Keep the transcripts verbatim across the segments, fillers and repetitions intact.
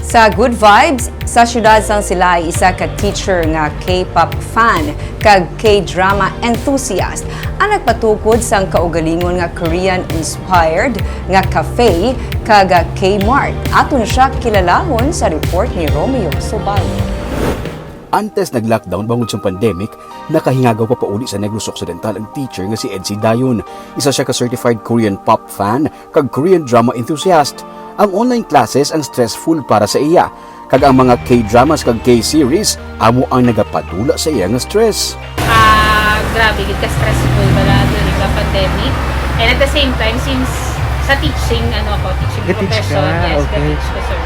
Sa Good Vibes, sa siyudad sang Silay, isa ka teacher nga K-pop fan kag K-drama enthusiast ang nagpatukod sang kaugalingon nga Korean-inspired nga cafe kag K-Mart. Aton siya kilalahon sa report ni Romeo Subayo. Antes nag-lockdown bangod sang pandemic, nakahingagaw pa pauli sa Negros Occidental ang teacher nga si Edsy Dayon. Isa siya ka certified Korean pop fan kag Korean drama enthusiast. Ang online classes ang stressful para sa iya, kag ang mga K-dramas kag K-series amo ang nagapadula sa iya nga stress. Ah, grabe gid ka stressful bala during the pandemic. And at the same time, since sa teaching, ano ako, teaching Ga-teach profession, ka, yes, okay. Ga-teach ko, sir.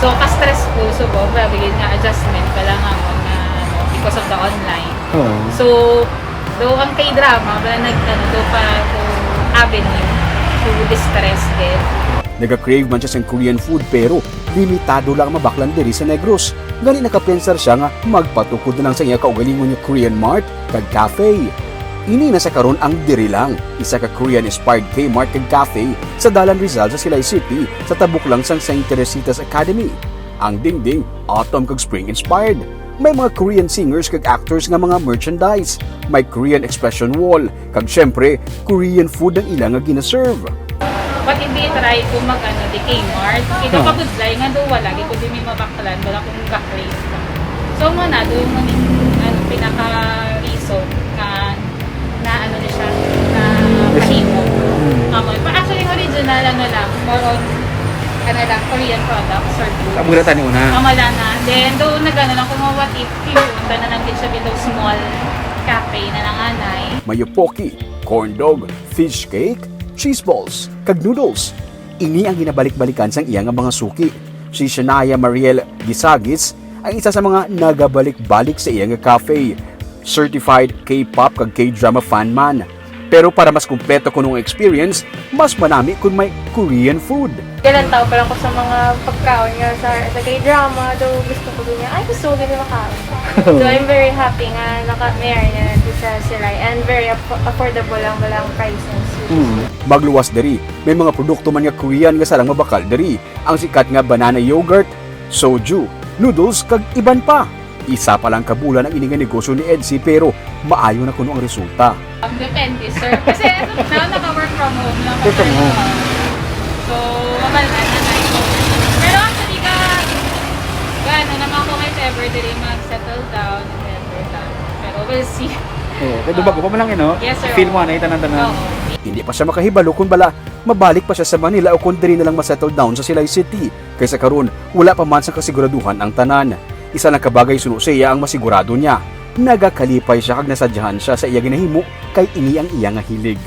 So, ka-stressful, so, bo, grabe gid nga adjustment bala nga, nga, ano, because of the online. Oo. So, though ang K-drama, wala nag-, ano, though pa, though avenue to distress din. Naga-crave man siya sang Korean food, pero limitado lang ang mabaklan diri sa Negros. Gani nakapensar siya nga magpatukod na lang sa iya kaugalingon nga Korean mart kag cafe. Ini na sa karon ang diri lang, isa ka Korean-inspired K-mart kag cafe sa Dalan Rizal sa Silay City, sa tabok lang sang Saint Teresitas Academy. Ang dingding, autumn kag spring inspired. May mga Korean singers kag actors nga mga merchandise. May Korean expression wall, kag syempre, Korean food ang ila nga ginaserve. But hindi try ko mag, ano, di K-Mart. Kaya Oh. kapagudlay nga daw wala, di ko din may mabaklan, wala kong ga-crave. So, mo na, doon mo yung, ano, pinaka-reason nga na ano ni siya, na Yes. kahimo. Hmm. Amo. Pa, actually, yung original, ano lang, more on, ano lang, Korean products or goods. Amo na tani una. Amo lang na. Then, doon nag-ano lang, kung what if, yung tanan lang din siya bitaw small cafe na lang anay. Mayo poki, corn dog, fish cake, cheese balls, kag noodles. Ini ang ginabalik-balikan sang iya nga mga suki. Si Shania Mariel Gisagis ang isa sa mga nagabalik-balik sa iya nga cafe. Certified K-pop kag K-drama fan man. Pero para mas kumpleto kuno ang experience, mas manami kung may Korean food. Kailan tao pa lang ko sa mga pagkaon nga sa, sa K-drama, daw gusto ko din niya, "Ay, gusto ko din makaon." So, I'm very happy nga naka, may area na dito sa Silay and very affo-, affordable lang wala ang prices. Mm. Magluwas diri, may mga produkto man nga Korean nga sarang mabakal diri. Ang sikat nga banana yogurt, soju, noodles, kag iban pa. Isa pa lang ka bulan ang ini nga negosyo ni Edsy, pero maayo na kuno ang resulta. Um, depende, sir. Kasi as of now, naka-work from home lang. Work from home. So, mabal na, na, na. Pero actually, ga, ga, ano naman ako, if ever diri mag-settle down, if ever ka. Pero we'll see. Oo, pero bago pa man lang, eh, no? Yes, sir. Feel mo, ano, yung tanan-tanan. Oo. Hindi pa siya makahibalo kung bala mabalik pa siya sa Manila o kung diri na lang ma-settle down sa Silay City. Kay sa karon, wala pa man sang kasiguraduhan ang tanan. Isa lang ka bagay suno sa iya ang masigurado niya. Nagakalipay siya kag nasadyahan siya sa iya ginahimo kay ini ang iya nga hilig.